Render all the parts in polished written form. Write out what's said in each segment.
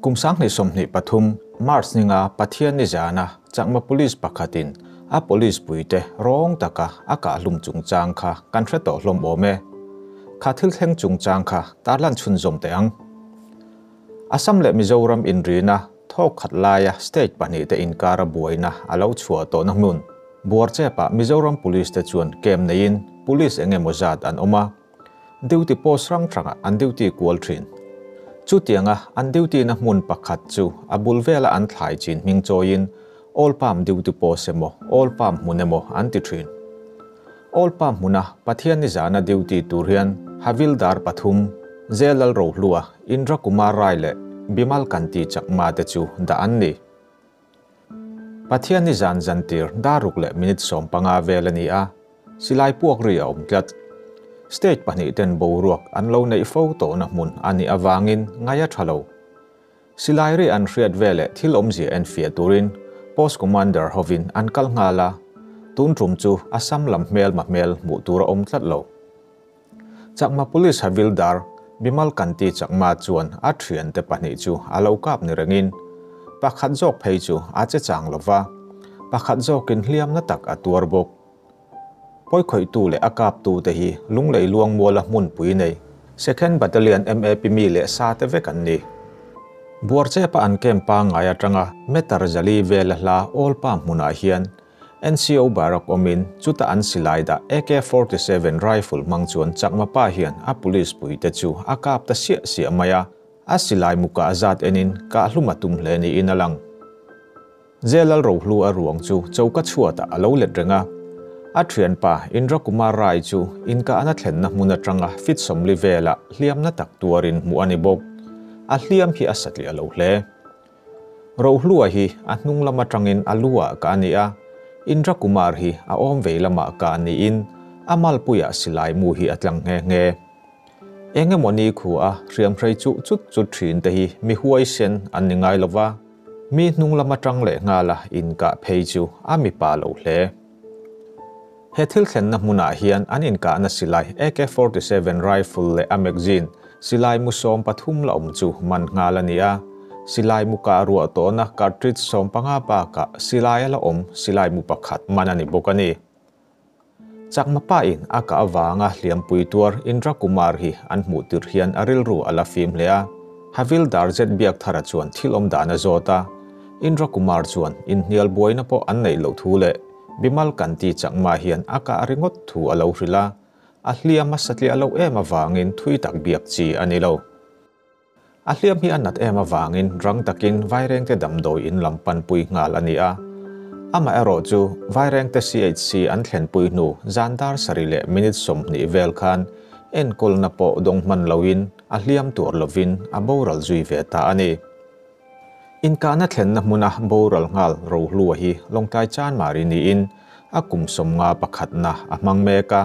Kum 2023 March ninga Pathian ni zana Chakma Police pakhatin a police puite rawng taka a kah hlum chungchang kha kan hre tawh hlawm awm e. Kha thil thleng chungchang kha tarlan chhunzawm teh ang. Assam leh Mizoram inrina thawk khat laia state pahnihte inkara buaina a lo chhuah tawhna hmun Buarchepah Mizoram Police te chuan camp neiin police eng emaw zat an awm a, duty post hrang hrangah an duty kual thin. Chutianga an duty na hmun pakhat chu a bul vela an thlai chin hming chawiin All Palm duty post emaw All Palm hmun emaw an ti thin. All Palm hmuna Pathian nizana duty tur hian Havildar pathum, Zelal Rohlua, Indra Kumar Rai leh Bimal Kanti Chakma te chu dah an ni. Pathian nizan zantir daruk leh minute 15 vel a ni a, silai puak ri a awm tlat. State pahnih ten boruak an lo neih fo tawhna hmun a nih avangin ngai a tha lo. Silai ri an hriat veleh thil awmzia en fiah turin Post Commander hovin an kal nghal a, tun tum chu Assam lam hmel ma hmel hmuh tur a awm tlat lo. Chakma Police Havildar Bimal Kanti Chakma chuan a thiante pahnih chu a lo kap ni rengin pakhat zawk phei chu a che chang lova, pakhat zawkin hliamna tak a tuar bawk. Pawikhawihtu leh a kaptu te hi Lunglei Luangmuala hmunpui nei Second Battalion MAP mi leh sa te vek an ni. Buarchepa an camp pangngai atanga meter zali vela hla All Palm hmunah hian NCO Barrack awmin chuta an silai dah AK-47 rifle hmang chuan Chakma pa hian a police puite chu a kap ta siah siah mai a, a silai muka a zat enin kah hlum a tum hle niin a lang. Zelal Rohlu a ruang chu choka chhuatah a lo let reng a, a thianpa Indra Kumar Rai chu inka ana thlenna hmun atanga fit 40 vela hliamna tak tuarin hmuh a ni bawk. A hliam hi a satliah lo hle. Rohlua hi a hnung lam atangin a luah ka ani a, Indra Kumar hi a awm vei lamah ka aniin a malpuiah silai mu hi a tlang nghe nghe. Engemaw ni khu a hriam hrei chu chut chut thin te hi mi huai sen an ni ngai lova, mi hnung lam atang leh nghala inka phei chu a mi pa lo hle. He thil thlenna hmunah hian an inka na silai AK-47 rifle leh a magazine silai mu 13 la awm chu man nghal a ni a, silai mu ka ruah tawhna cartridge 15 baka silai la awm silai mu pakhat man a ni bawk a ni. Chakma pa in a ka awanga hliampui tuar Indra Kumar hi an hmuh tir hian a rilru a la fim hle a. Havildar zet biak thara chuan thil awm dan a zawt a, Indra Kumar chuan inhnial buaina pawh an neih loh thu leh Bimal Kanti Chakma hian a ka ringawt thu a lo hril a, a hliam a satliah lo em awangin thui tak biak chi a ni lo. A hliam hi a nat em awangin rang takin Vairengte damdawi in lam panpui nghal a ni a. Ama erawh chu Vairengte CHC an thlenpui hnu zandar sari leh minute 20 vel khan enkawlna pawh dawng hman loin a hliam tur lovin a boral zui ve ta a ni. Inkahna thlenna hmuna boral nghal Rohlua hi Lawngtlai Chanmari niin a kum 51 na a hmang mek a.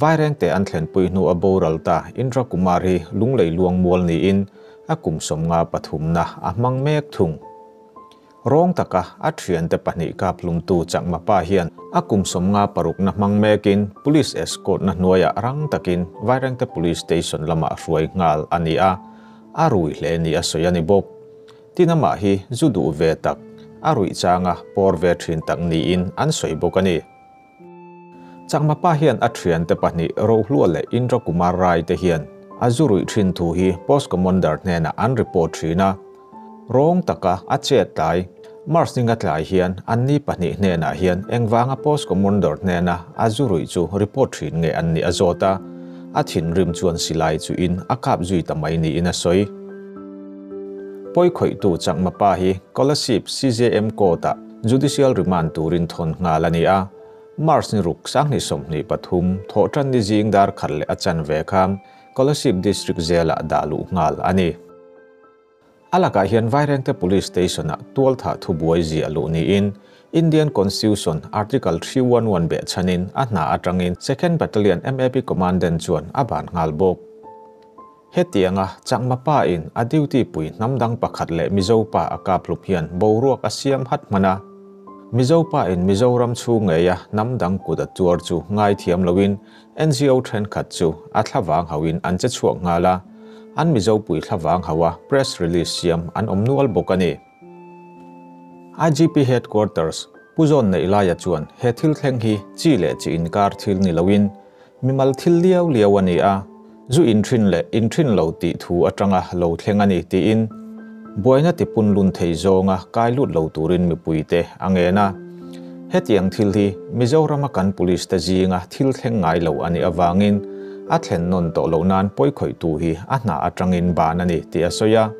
Vairengte an thlenpui hnu a boral ta Indra Kumar hi Lunglei Luangmual niin a kum 53 na a hmang mek thung. Rawng taka a thiante pahnih kap hlumtu Chakma pa hian a kum 56 na hmang mekin police escort na hnuaiah rang takin Vairengte Police Station lamah hruai nghal a ni a, a rui hle ni a sawi a ni bawk. Tinama hi zu duh ve tak, a rui changa por ve thin tak niin an sawi bawk a ni. Chakma pa hian a thiante pahnih Rohlua leh Indra Kumar Rai te hian a zu rui thin thu hi Post Commander hnenah an report thin a. Rawng taka a chet tlai, March ninga tlai hian an ni pahnih hnenah hian engvanga Post Commander hnena a zu rui chu report thin nge an ni a zawt a, a thin rim chuan silai chu in a kap zui ta mai niin a sawi. Pawikhawihtu Chakma pa hi Kolasib CJM Court-ah Judicial Remand turin thawn nghal a ni a, March ni ruk 2023 thawhtan ni zing dar khat leh a chan ve kham Kolasib District Jail-ah dah luh nghal a ni. Alakah hian Vairengte Police Station-ah tualtha thubuai ziah luh niin Indian Constitution Article 311 beh chhanin a hna atangin Second Battalion MAP Commandant chuan a ban nghal bawk. Hetianga Chakma pa in a duty pui hnamdang pakhat leh Mizo pa a kap hlup hian boruak a siam hat hman a. Mizo pa in Mizoram chu ngeia hnamdang kut a tuar chu ngai thiam loin NGO thenkhat chu a thlavang hoin an che chhuak nghal a. an Mizo pui thlavang hauh a press release siam an awm nual bawk a ni. IGP Headquarters, Pu Zawn Neihlaia chuan he thil thleng hi chi leh chi inkar thil ni loin mimal thil liau liau a ni a, zu inthin leh inthin lo tih thu atanga lo thleng a ni tiin buaina tipun lun thei zawnga kai lut lo turin mipuite a ngen a. Hetiang thil hi Mizorama kan police te zinga thil thleng ngai lo a nih avangin a thlen nawn tawh loh nan pawikhawihtu hi a hna atangin ban a ni tih a sawi a.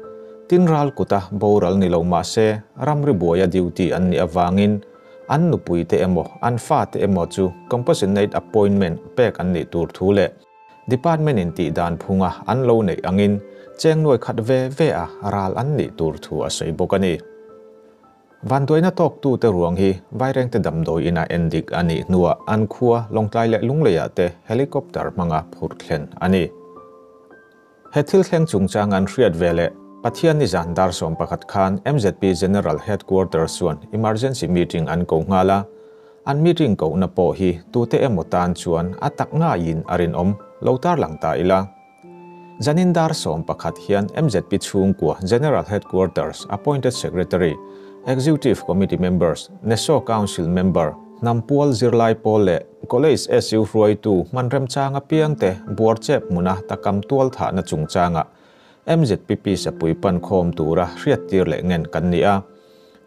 Tin ral kuta boral ni lo mah se ramri buaia duty an nih avangin an nupuite emaw an fate emaw chu compassionate appointment pek an nih tur thu leh Department in tih dan phunga an lo neih angin cheng nuai khat ve ve a ral an nih tur thu a sawi bawk a ni. Vanduaina tawktute ruang hi Vairengte damdawi ina en dik a nih hnuah an khua Lawngtlai leh Lungleiah te helicopter hmanga phurh thlen a ni. He thil thleng chungchang an hriat ve leh Pathian nizan dar 11 khan MZP General Headquarters chuan emergency meeting an ko nghal a. An meeting kohna pawh hi tute emaw tan chuan a tak ngaiin a rinawm lo tarlang ta ila. Zanin dar 11 hian MZP chhungkua General Headquarters Appointed Secretary, Executive Committee Members, NESO Council Member, Hnampual Zirlai Pawl leh College SU hruaitu hmanrem changa piangte buarchep hmuna takam tual thahna chungchanga MZP sapui pan khawm tura hriat tir leh ngen kan ni a.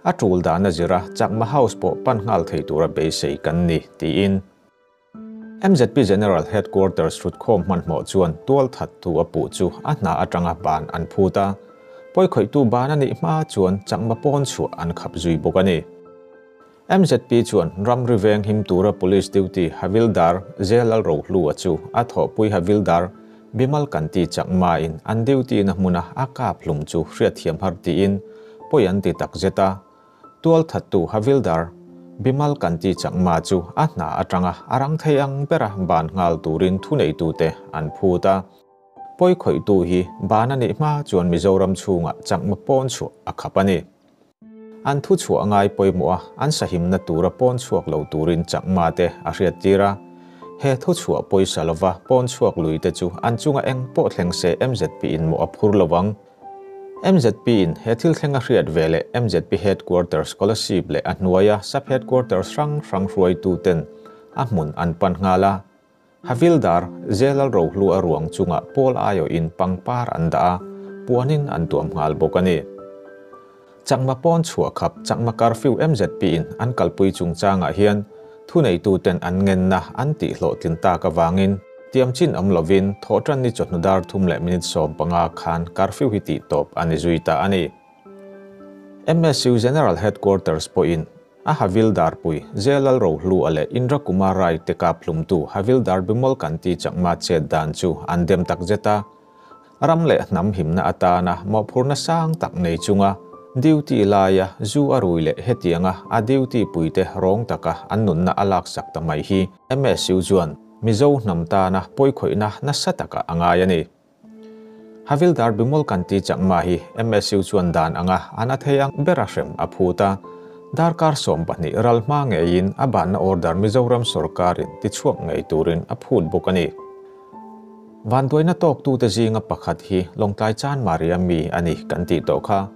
A tul dana zira Chakma House pawh pan nghal thei tura beisei kan ni tiin. MZP General Headquarters thut khawm hmanhmawh chuan tual that tu a puh chu a hna atanga ban an phut a. Pawikhawihtu ban a nih hma chuan Chakma pawn chhuah an khap zui bawk a ni. MZP chuan ramri veng him tura police duty Havildar Zelal Rohlu a chu a thawhpui Havildar Bimal Kanti Chakma in an duty na hmuna a kap hlum chu hriat thiam har tiin pawi an ti tak zet a. Tual thattu Havildar Bimal Kanti Chakma chu a hna atanga a rang thei ang bera ban nghal turin thuneitute an phut a. Pawikhawihtu hi ban a nih hma chuan Mizoram chhunga Chakma pawn chhuah a khap a ni. An thu chhuah ngai pawimawh a an sahimna tura pawn chhuak lo turin Chakma te a hriat tir a. He thu chhuah pawisa lova pawn chhuak lui te chu an chunga eng pawh thleng se MZP in mawh a phur lovang. MZP in he thil thleng a hriat ve leh MZP Headquarters Scholarship leh a hnuaia Sub Headquarters hrang hrang hruaitu ten a hmun an pan nghal a. Havildar Zelal Rohlu a ruang chunga Pawl aio in pangpar an dah a, puanin an tuam nghal bawk a ni. Chakma pawn chhuah khap Chakma curfew MZP in an kalpui chungchangah hian thuneitu ten an ngenna an tih hlawhtlin tak avangin tiam chin awm lovin thawhtan ni chawhnu dar 3:15 khan curfew hi tih tawp a ni zui ta a ni. MSU General Headquarters pawhin a Havildar pui Zelal Rohlu a leh Indra Kumar Rai te kap hlumtu Havildar Bimal Kanti Chakma chet dan chu an dem tak zet a. Ram leh hnam himna atana mawhphurna sang tak nei chunga duty laia zu a rui leh hetianga a duty puite rawng taka an nunna a lak sak ta mai hi MSU chuan Mizo hnam tana pawikhawihna nasa taka a ngai a ni. Havildar Bimal Kanti Chakma hi MSU chuan dan anga an a thei ang bera hrem a phut a. Darkar 12 ral hma ngeiin a banna order Mizoram sarkarin tichhuak ngei turin a phut bawk a ni. Vanduaina tawktute zinga pakhat hi Lawngtlai Chan Maria mi a ni kan tih tawh kha.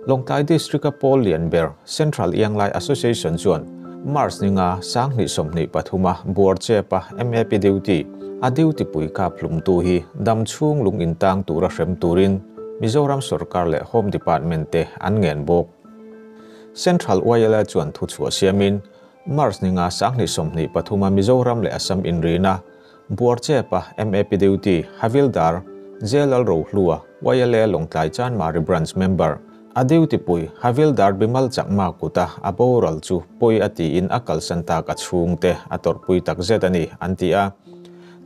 Lawngtlai District a Pawl Lianber Central Ianglai Association chuan March ninga 2023 buarchepa MAP duty a duty pui kap hlumtu hi dam chhung lung in tang tura hrem turin Mizoram sarkar leh Home Department te an ngen bawk. Central YLA chuan thu chhuah siamin March ninga 2023 Mizoram leh Assam inrina buarchepa MAP duty Havildar Zelal Rohlua YLA Lawngtlai Chan Mari branch member a duty pui Havildar Bimal Chakma kuta a boral chu pui ati in a kalsan tak a chhungte a torpui tak zet ani an ti a.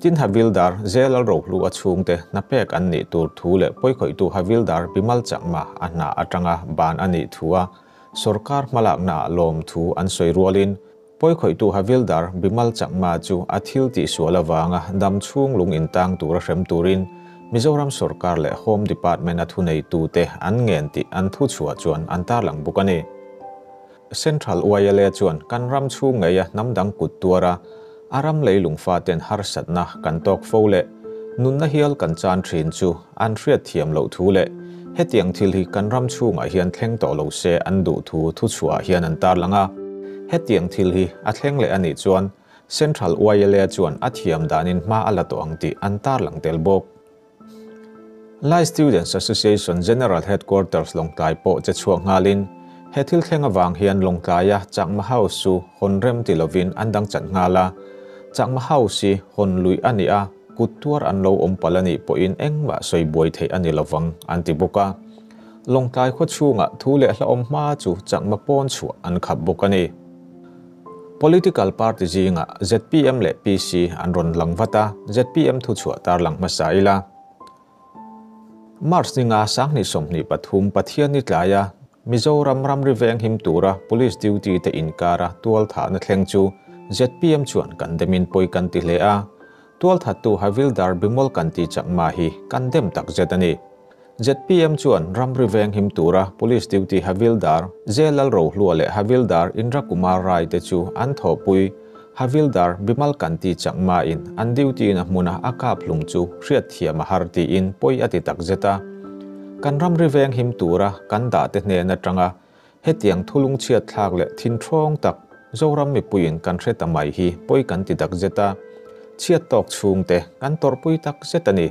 Tin Havildar Zelal Rohlu a chhungte na pek an nih tur thu leh pawikhawihtu Havildar Bimal Chakma a hna atanga ban ani thua sarkar hmalakna lawm thu an sawi rualin pawikhawihtu Havildar Bimal Chakma chu a thil tih sual awanga dam chhung lung in tang tura hrem turin Mizoram sarkar leh Home Department a thuneitu te an ngen tih an thu chhuah chuan an tarlang bawk a ni. Central YLA chuan kan ram chhung ngeia hnam dang kut tuara a ram leilung fa ten harsatna kan tawk fo leh nunna hial kan chan thin chu an hriat thiam loh thu leh hetiang thil hi kan ram chhungah hian thleng tawh lo se an duh thu thuchhuah hian an tarlang a. Hetiang thil hi a thleng leh a nih chuan Central YLA chuan a thiam danin hma a la tawh ang tih an tarlang tel bawk. Lai Students Association General Headquarters Lawngtlai pawh che chhuak nghalin he thil thleng avang hian Lawngtlaia Chakma House chu hawn rem ti lovin an dang chat nghal a. Chakma House hi hawn luih a ni a, kut tuar an lo awm palh a nih pawhin engmah sawi buai theih a ni lovang an ti bawk a. Lawngtlai khaw chhungah thu leh hla awm hma chu Chakma pawn chhuah an khap bawk a ni. Political party zingah zpm leh PC an rawn lang vat a, zpm thuchhuah tarlang hmasa ila. March ninga 2023 Pathianni tlaia Mizoram ramri veng him tura Police duty te inkara tualthahna thleng chu zpm chuan kan demin pawi kan ti hle a. Tualthattu Havildar Bimol Kanti Chakma hi kan dem takzet a ni. Zpm chuan ramri veng him tura Police duty Havildar Zelal Rohlua leh Havildar Indra Kumar Rai te chu an thawhpui Havildar Bimal Kanti Chakma in an duty na hmuna a kap hlum chu hriat thiam a har tiin pawi a ti takzet a. Kan ramri veng him tura kan dah te hnen atanga hetiang thulung chhiat thlak leh thin thawng tak Zoram mipuiin kan hre ta mai hi pawi kan ti takzet a. Chhiat tawk chhung te kan tawrhpui takzet a ni.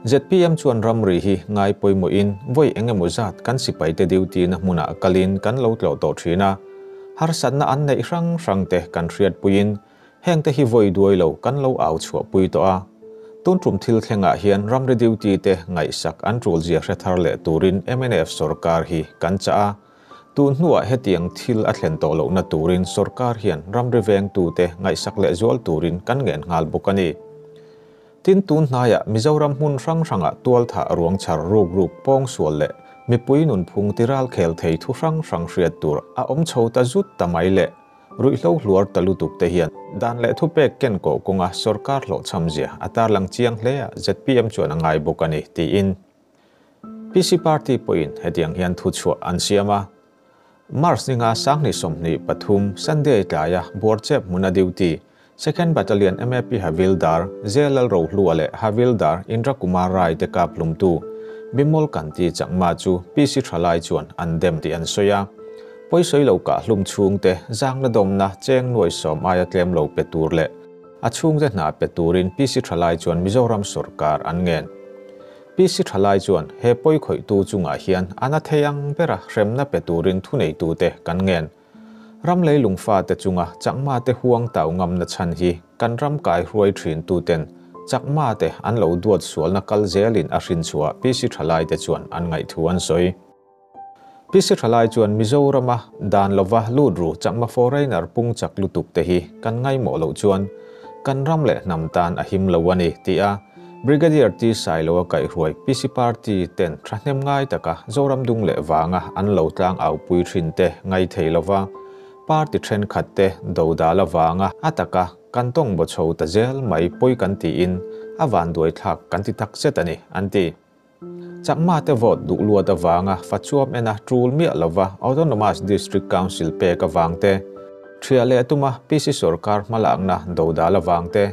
Zpm chuan ramri hi ngai pawimawhin vawi engemaw zat kan sipai te duty na hmunah kalin kan lo tlawh tawh thin a. Harsatna an neih hrang hrang te kan hriat puiin heng te hi vawi duai lo kan lo au chhuah pui tawh a. Tun tum thil thlengah hian ramri duty te ngaihsak an tul zia hre thar leh turin MNF sarkar hi kan chah a. Tun hnuah hetiang thil a thlen tawh lohna turin sarkar hian ramri veng tu te ngaihsak leh zual turin kan ngen nghal bawk a ni. Tin tun hnaiah Mizoram hmun hrang hrangah tualthah ruang chhar ruk ruk pawng sual leh mipui nun phung tiral khel thei thu hrang hrang hriat tur a awm chho ta zut ta mai leh ruihhlo hluar ta lutuk te hian dan leh thu pek ken kawh kawnga sarkar hlawh cham zia a tarlang chiang hle a zpm chuan a ngai bawk a ni tiin PC Party pawhin hetiang hian thu chhuah an siam a. March ninga 2023 Sunday tlaia Buarchep hmuna duty Second Battalion MAP Havildar Zelal Rohlua leh Havildar Indra Kumar Rai te kap hlumtu Bimol Kanti Chakma chu PC Thalai chuan an dem ti an sawi a. Pawisawi lo kah hlum chhung te zangna dawmna cheng nuai sawm aia tlem lo pe tur leh a chhung te hna pe turin PC Thalai chuan Mizoram sarkar an ngen. PC Thalai chuan he pawi khawih tu chungah hian ana theiang bera hremna pe turin thu nei tu te kan ngen. Ram lei lungfa te chunga chakma te huang tau ngam na chan hi kan ram kai hruai thin tu ten chakma te an lo duat sual na kal zelin a hrin chhuah PC Thalai te chuan an ngai thu an sawi. PC Thalai chuan Mizorama dan lova lut ru chakma foreigner pung chak lutuk te hi kan ngai mo lo chuan kan ram leh hnam tan a him lo ani ti a. Brigadier T Sailo a kai hruai PC Party ten thahnem ngai taka Zoram dung leh wanga an lo tlang au pui thin te ngai thei lova party then khat te do da la wanga ataka kan tong bo chho ta zel mai poi kan ti in awan duai thak kan ti tak set ani anti Chakma te vote du lua ta wanga fachuam ena tul mi lova Autonomous District Council pe ka wangte thria le tuma PC sarkar malak na do da la wangte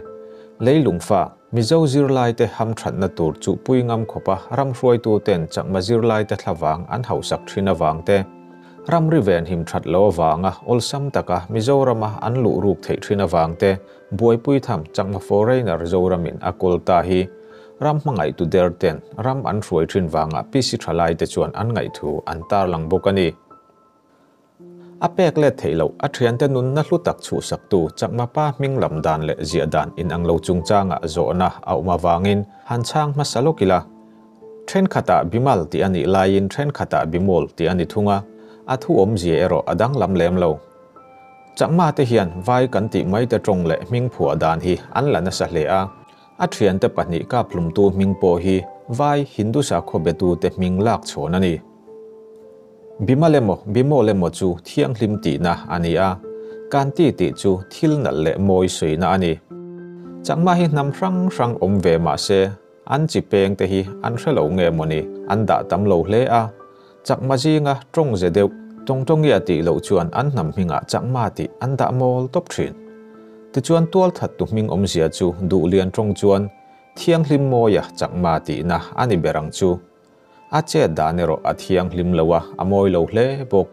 leilungfa Mizo zirlai te ham that na tur chu pui ngam khopa ram hruai tu ten chakma zirlai te thlawang an hausak thina wangte ram ri ven him that lo wanga olsam taka Mizorama an lu ruk thei thina wangte buaipui tham chakma foreigner Zoramin akol ta hi ram hmangai tu der ten ram an hruai thin wanga PC thalai te chuan an ngai thu an tar lang bawk ani. A pek le theilo a thian te nun na hlu tak chu sak tu chakma pa hming lam dan leh zia dan in ang lo chung changa zawhna a awm awangin han chhang hmasa lawkila. Then khata bimal ti ani laiin then khata bimol ti ani thunga a thu awm zia erawh a dang lam lem lo. Chakma te hian vai kan ti mai te tawng leh hming phuah dan hi an la nasa hle a. A thian te pahnih kap hlum tu hming pawh hi vai Hindu sakhaw be tu te hming lak chhawn ani. Bimalemo bimolemo chu thiang hlim ti na ani a. Kan ti ti chu thil nal leh mawi sawi na ani. Chakma hi hnam hrang hrang awm ve mah se an chi peng te hi an hrelo nge mawni an dah tam lo hle a. Chakma zinga tawng ze deuh tawng tawngia tih loh chuan an hnam hmingah chakma tih an dah mawl tawp thin. Tichuan tual that tu hming awm zia chu duh lian tawng chuan Thianghlim mawia Chakma tihna a ni ber ang chu. A chet dan erawh a thianghlim lo a, a mawi lo hle bawk.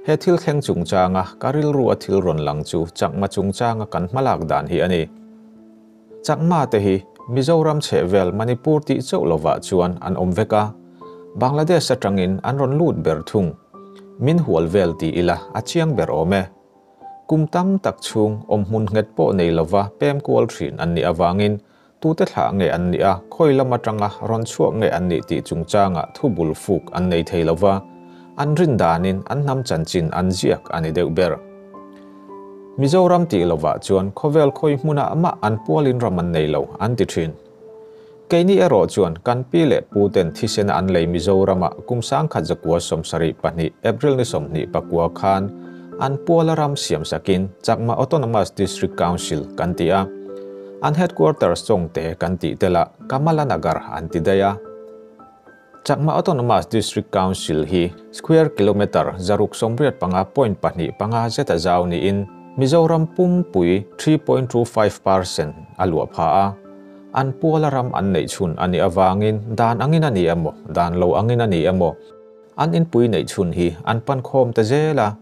He thil thleng chungchanga ka rilru a thil rawn lang chu Chakma chungchanga kan hmalak dan hi a ni. Chakma te hi Mizoram chhehvel Manipur tih chauh lovah chuan an awm vek a, Bangladesh atangin an rawn lut ber thung. Min hual vel ti ila a chiang ber awm e. Kum tam tak chhung awmhmun nghet pawh nei lova pem kual thin an nih avangin tute thlah nge an nih a, khawi lam atanga rawn chhuak nge an nih tih chungchangah thu bul fuk an nei thei lova, an rin danin an hnam chanchin an ziak a ni deuh ber. Mizoram tih lovah chuan khawvel khawi hmunah mah an pualin ram an nei lo an ti thin. Keini erawh chuan kan pi leh pu ten thisena an lei Mizorama kum 1972 April ni 24 khan an puala ram siam sakin Chakma Autonomous District Council kan ti a. An headquarters Chawngte kan tih tela Kamalanagar an ti daih a. Chakma Autonomous District Council hi square kilometre 685.25 zet a zau niin Mizoram pumpui 3.25% a luah pha a. An puala ram an neih chhun a nih avangin dan angin a ni emaw, dan lo angin a ni emaw, an inpui neih chhun hi an pan khawm ta zel a.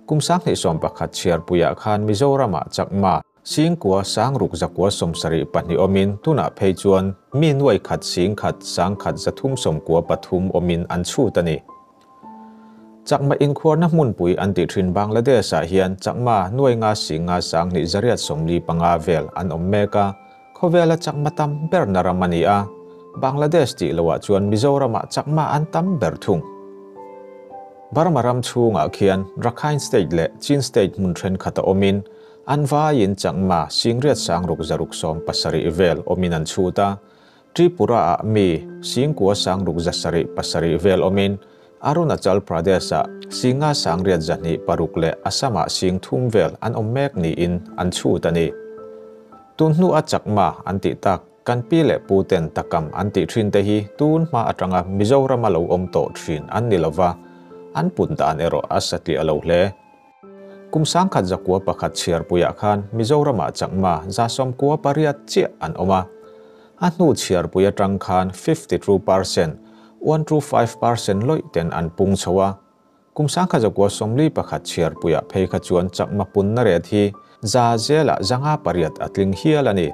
Kum 2011 chhiarpuiah khan Mizoramah Chakma 9,000 672 awmin tunah phei chuan mi nuai khat sing khat sang khat zathum sawmkua pathum awmin an chhut a ni. Chakma inkhuarna hmunpui an tih thin Bangladesh-ah hian Chakma nuai nga sing nga sang hnih zariat 45 vel an awm mek a, khawvela Chakma tam ber na ram a ni a. Bangladesh tih loah chuan Mizoramah Chakma an tam ber thung. Burma ram chhungah khian Rakhine State leh Chin State hmun thenkhat a awmin an vaiin Chakma singriat sangruk zaruk 17 vel awmin an chhut a. Tripura-ah mi singkua sangruk 7 vel awmin Arunachal Pradesh-ah singa sangriat 2 leh Assam-ah sing thum vel an awm mek niin an chhut a ni. Tun hnu a Chakma an tih tak kan pi leh pu ten takam an tih thin te hi tun hma atanga Mizorama lo awm tawh thin an ni lova, an pun dan erawh a satliah lo hle. Kum 1901 chhiarpuiah khan Mizoramah Chakma 98 chiah an awm a. A hnu chhiarpui atang khan 52%, 125% lawih ten an pung chho a. Kum 1941 chhiarpuiah phei kha chuan Chakma punna ret hi za zela zanga pariat a tling hial a ni.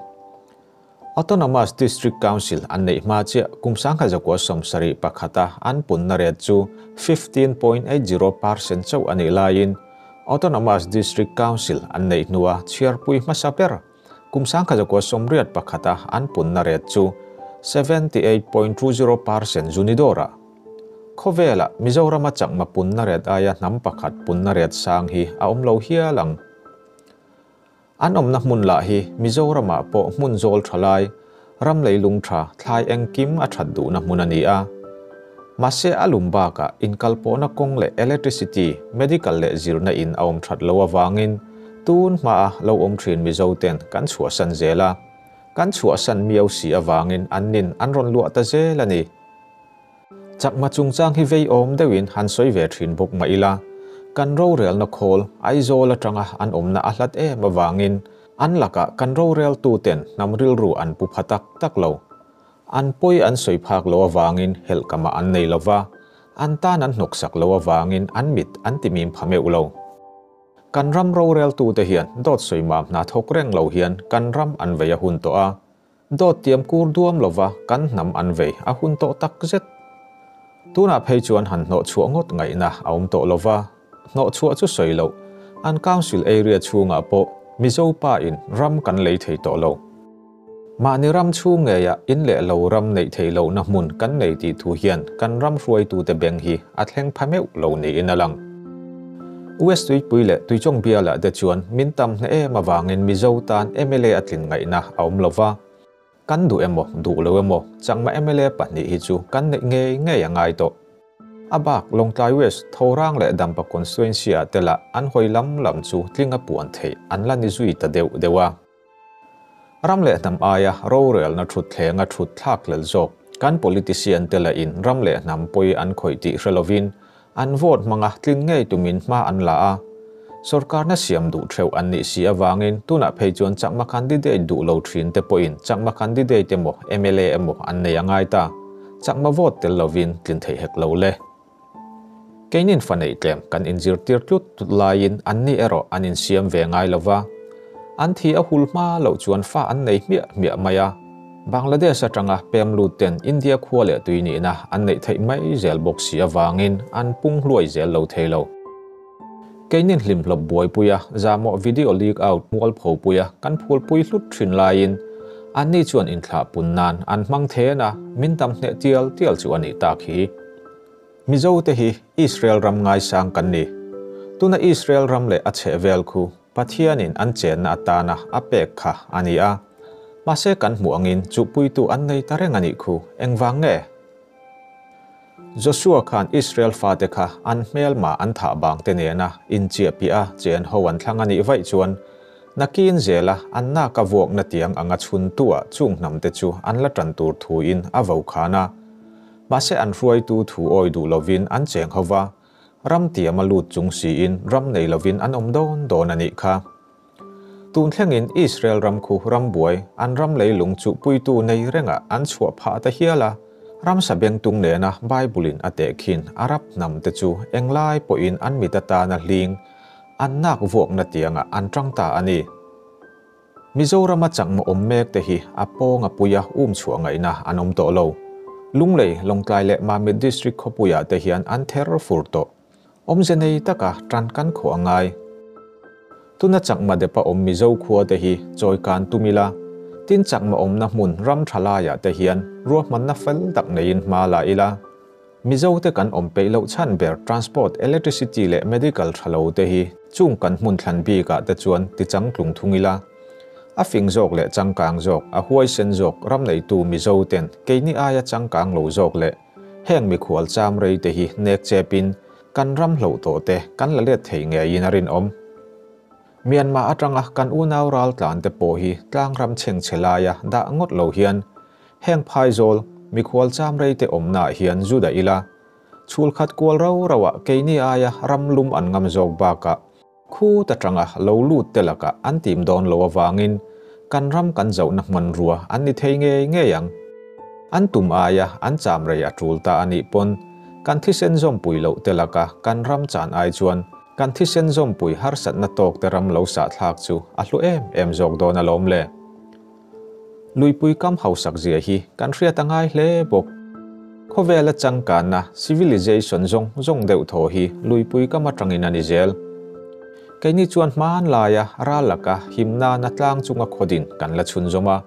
Autonomous District Council an neih hma chiah kum 1971 a an punna ret chu 15.80% chauh a nih laiin Autonomous District Council an neih hnua chhiarpui hmasa ber kum 1981 a an punna ret chu 78.20% zunidora. Khawvela Mizorama Chakma punna ret aia hnam pakhat punna ret sang hi a awm lo hial ang. An awmna hmun lah hi Mizorama pawh hmun zawl thalai ram leilung tha thlai engkim a that duhna hmun a ni a. Mahse a lum bakah inkalpawhna kawng leh electricity, medical leh zirna in a awm that lo awangin tun hma a lo awm thin Mizo ten kan chhuahsan zel a. Kan chhuahsan miau si awangin an nin an rawn luah ta zel a ni. Chakma chungchang hi vei awm deuhin han sawi ve thin bawk mah ila. Kan rorelna khawl Aizawl atanga an awmna a hlat em awangin an lakah kan rorel tu ten hnam rilru an pu pha tak tak lo. An pawi an sawi phak lo awangin helhkama an nei lova, an tan an hnawk sak lo awangin an mit an ti mim pha meuh lo. Kan ram rorel tu te hian dawt sawi mam hna thawk reng lo hian kan ram an vei a hun tawh a. Dawt tiam kur duam lova kan hnam an vei a hun tawh tak zet. Tunah phei chuan han hnawh chhuah ngawt ngaihna a awm tawh lova, hnawh chhuah chu sawi lo. An council area chhungah pawh Mizo pa in ram kan lei thei tawh lo. Mahni ram chhung ngeia in leh lo ram neih thei lo na hmun kan nei tih thu hian kan ram hruaitu te beng hi a thleng pha meuh lo niin a lang. West Tuipui leh Tuichawng bialah te chuan min tam hne em awangin Mizo tan MLA a tlin ngaihna a awm lova. Kan duh emaw, duh lo emaw, Chakma MLA pahnih hi chu kan neih ngei ngei a ngai tawh. A bak Lawngtlai West, Thorang leh Dampa constituency ah te lah an hawi lam lam chu tlinga puan theih an la ni zui ta deuh deuh a. Ram leh hnam aia rorelna thut thlenga thut thlak hlel zawk kan politician te lah in ram leh hnam pawi an khawih tih hre lovin an vote hmanga tlin ngei tumin hma an la a. Sorkarna siam duh theuh an nih si avangin tunah phei chuan Chakma candidate duh lo thin te pawhin Chakma candidate emaw mla emaw an nei a ngai ta. Chakma vote tel lovin tlin theih hek lo le. Keinin fa neih tlem kan inzirtir tlut tlut laiin anni erawh an insiam ve ngai lova, an thi a hul hma loh chuan fa an nei hmiah hmiah mai a. Bangladesh atanga pem lut ten India khua leh tui nihna an neih theih mai zel bawk si avangin an pung hluai zel lo thei lo. Keinin hlimhlawp buaipuia zamawh video leak out mualpho puia kan phulpui hlut thin laiin anni chuan inthlah pun nan an hmang then a, min tam hneh tial tial chu a nih tak hi. Mizo te hi Israel ram ngaisang kan ni. Tuna Israel ram leh a chhehvel khu Pathianin an chenna atana a pek kha a ni a. Mahse kan hmuh angin chuhpuitu an nei ta reng a nih khu engvang nge? Joshua khan Israel fate kha an hmelma an thah bang te nena inchiah piah a chen ho an thlang a nih vaih chuan nakin zela an nak a vuakna tiang anga chhuntua chung hnam te chu an la tan tur thuin a vo khan a. Mahse an hruaitu thu awi duh lovin an cheng ho va, ram tiam a lut chung siin ram nei lovin an awm dawn dawn a nih kha. Tun thlengin Israel ram khu ram buai, an ram leilung chu puitu nei rengah an chhuah phah ta hial a, ramsa bengtung nena Bible-in a tehkhin Arab hnam te chu englai pawhin an mit atana hling, an nak vuakna tiangah an tang ta a ni. Mizorama chakma awm mek te hi a pawng a puia um chhuah ngaihna an awm tawh lo. Lunglei, Lawngtlai leh Mamit District khawpuiah te hian an ther fur tawh. Awmze nei taka tan kan khawh a ngai. Tuna chakma depa awm Mizo khua te hi chawi kan tum ila, tin chakma awmna hmun ram tha laiah te hian ruahmanna fel tak neiin hma la ila. Mizo te kan awm peih loh chhan ber transport, electricity leh medical tha lo te hi chung kan hmun thlan bikah te chuan ti changtlung thung ila. A fing zawk leh changkang zawk, a huaisen zawk ram neitu Mizo ten keini aia changkang lo zawk leh Heng mikhual cham rei te hi nek chepin kan ram hloh tawh te kan la let thei ngeiin a rinawm. Myanmar atanga kan unau ral tlan te pawh hi tlang ram chheng chhe laia dah ngawt lo hian heng phaizawl mikhual cham rei te awmnaah hian zu dah ila, chhul khat kual rau rauah keini aia ram lum an ngam zawk bakah Khut atanga lo lut te lakah an tim dawn lo avangin kan ram kan zohna hmanrua an ni thei ngei ngei ang. An tum aia an cham rei a tul ta a nih pawn kan thisen zawmpui loh te laka kan ram chan ai chuan kan thisen zawmpui harsatna tawk te ram lo sahthlak chu a hlu em em zawk dawn alawm le. Luipui kam hausak zia hi kan hriat a ngai hle bawk. Khawvela changkanna, civilization, zawng zawng deuh thaw hi luipui kam atangin a ni zel. Keini chuan hman laia ral laka him nana tlang chunga khawdin kan la chhunzawm a.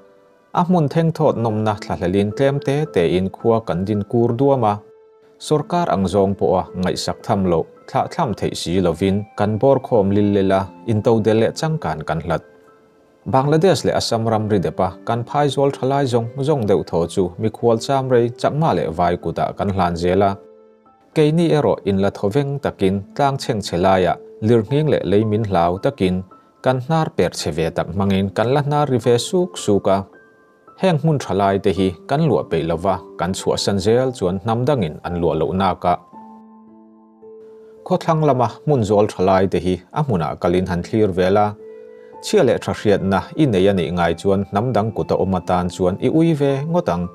A hmun thengthawt nawmna thlahlelin tlem te tein khua kan din kur duam a. Sorkar ang zawng pawha ngaihsak tham loh, thlahthlam theih si lovin kan bawr khawm lil lel a, intodel leh changkan kan hlat. Bangladesh leh Assam ram ri depa kan phaizawl thalai zawng zawng deuh thaw chu mikhual cham rei chakma leh vai kutah kan hlan zel a. Keini erawh inla thaw veng takin tlang chheng chhe laiah lirnghing leh lei min hlau takin kan hnar per chhe ve tak hmangin kan la hnar ri ve suk suk a. Heng hmun thalai te hi kan luah peih lova kan chhuahsan zel chuan hnam dangin an luah loh nakah. Khawthlang lama hmun zawl tha lai te hi a hmunah kalin han thlir vel a, chhia leh tha hriatna i nei a nih ngai chuan hnam dang kuta awm atan chuan i ui ve ngawt ang.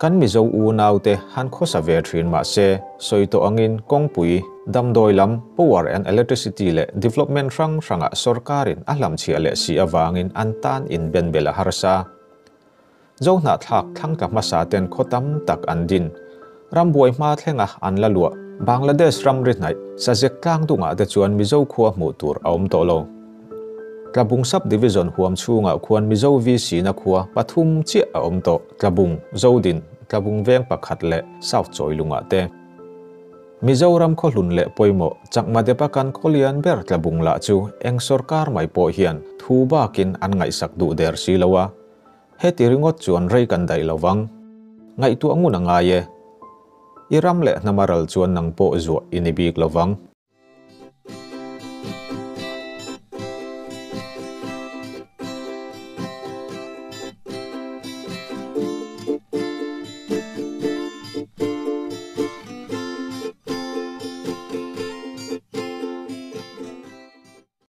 Kan Mizo unaute han khawsa ve thin mah se, sawi tawh angin kawngpui, damdawi lam, power and electricity leh development hrang hrangah sorkarin a hlamchhiah leh si avangin an tan inbenbel a harsa. Zohnahthlak thlangtla hmasa ten khaw tam tak an din. Rambuai hma thlenga an la luah Bangladesh ramri hnaih Sazek tlang dungah te chuan Mizo khua hmuh tur a awm tawh lo. Tlabung Sub-Division huam chhungah khuan Mizo VC na khua pathum chiah a awm tawh, Tlabung, Zodin, Tlabung veng pakhat leh South Chawilungah te. Mizoram khaw hlun leh pawimawh Chakma depa kan khaw lian ber Tlabung lah chu eng sorkar mai pawh hian thu bakin an ngaihsak duh der si lo a, Heti ringawt chuan rei kan daih lo vang. Ngaihtuah ngun a ngai e. I ram leh hnama ral chuan nang pawh zuah i ni bik lo vang.